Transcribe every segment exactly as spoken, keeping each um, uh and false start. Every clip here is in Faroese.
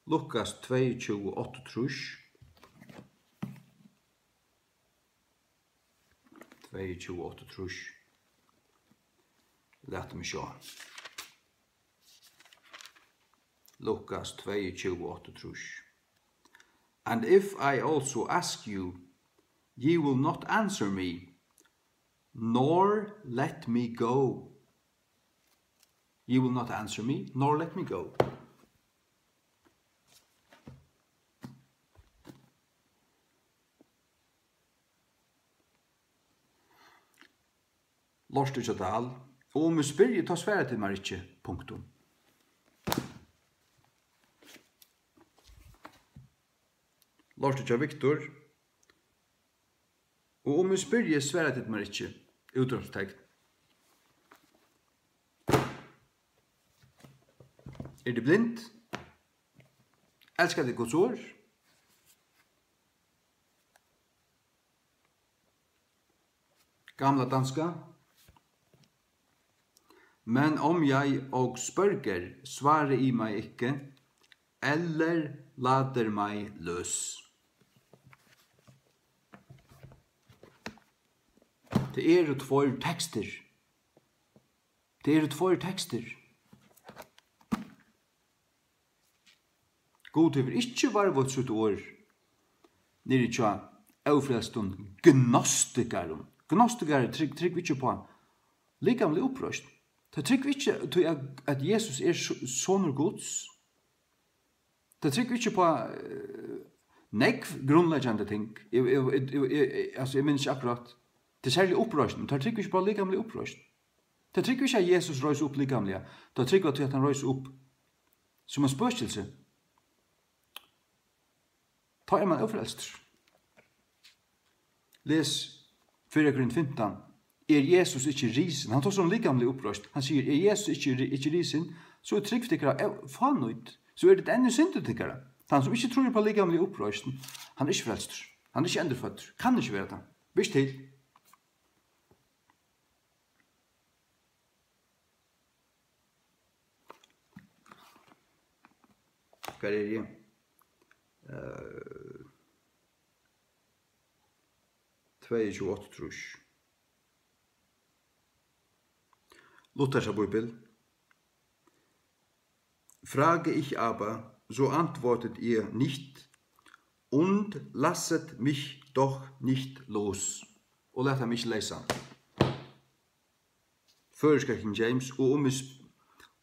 Lukas tveyogtjúgu áttaogtrýss. Tveyogtjúgu áttaogtrýss. Lat meg sjá. Lukas tveyogtjúgu áttaogtrýss. And if I also ask you, ye will not answer me, nor let me go. Ye will not answer me, nor let me go. Lortur hjá Dahl. Og um eg spyrji, tá svara tit mær ikki. Punktum. Lortur hjá Viktor. Og um eg spyrji, svara tit mær ikki. Útrópstekn. Eru tit blind? Elska tit Guds orð? Gamla danska. Men om jeg og spørger, svarer I mig ikke, eller lader mig løs. Tað eru tveir tekstir. Tað eru tveir tekstir. Gud hevur ikki varðveitt sítt orð niðri hjá ófrelstum gnostikarum. Gnostikarar trúgv-, trúgva ikki upp á likamliga uppreisn. Teir trúgva ikki tí, at, at Jesus er so-, sonur Guds. Teir trúgva ikki upp á, eh, nógv grundleggjandi ting. Eg, eg, eg, eg, eg, altso, eg minnist ikki akkurát. Tað er serliga uppreisn. Teir trúgva ikki upp á likamliga uppreisn. Teir trúgva ikki, at Jesus reis upp likamliga. Teir trúgva tí, at hann reis upp sum eitt spøkilsi. Tá er mann ófrelstur. Les fyrra Korint fimtan. Er Jesus ikki risin? Hann tosar um likamliga uppreisn. Hann sigur, er Jesus ikki ri-, ikki risin, so er trúgv tykkara av-, fánýt. So er tað enn í syndum tykkara. Tann sum ikki trýr upp á likamliga uppreisn, hann er ikki frelstur. Hann er ikki endurføddur. Kann ikki vera tað. Byrst til. Hvar eri eg? Eh, tveyogtjúgu áttaogtrýss. Luthersa bíbel. Frage ich aber, so antwortet ihr nicht, und lasset mich doch nicht los. Og lat hann ikki leysa. Føroyska King James, og um eg sp-,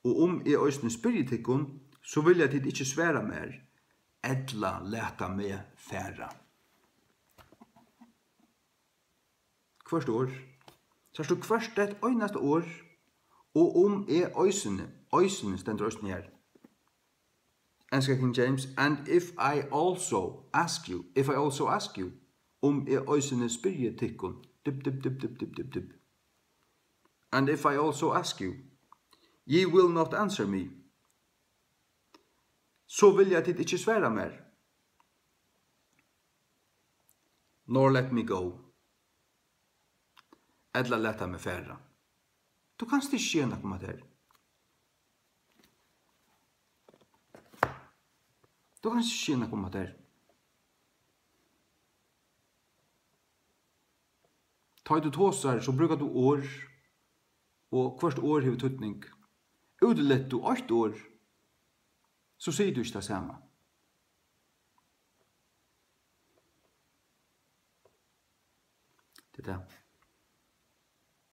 og um eg eisini spyrji tykkum, so vilja tit ikki svara mær, ella lata meg fara. Hvørt orð. Sært tú hvørt eitt einasta orð, og um eg eisini, eisini stendur eisini her. Enska King James, and if I also ask you, if I also ask you, um eg eisini spyrji tykkum, dyb, dyb, dyb. And if I also ask you, ye will not answer me. So vilja tit ikki svara mær. Nor let me go. Ella lata meg fara. Tú kanst ikki siga nakað um hatta her. Tú kanst ikki siga nakað um hatta her. Tá ið tú tosar, so brúkar tú orð, og hvørt orð hevur týdning. Útiletur tú eitt orð, so sigur tú ikki tað sama. Tað er tað.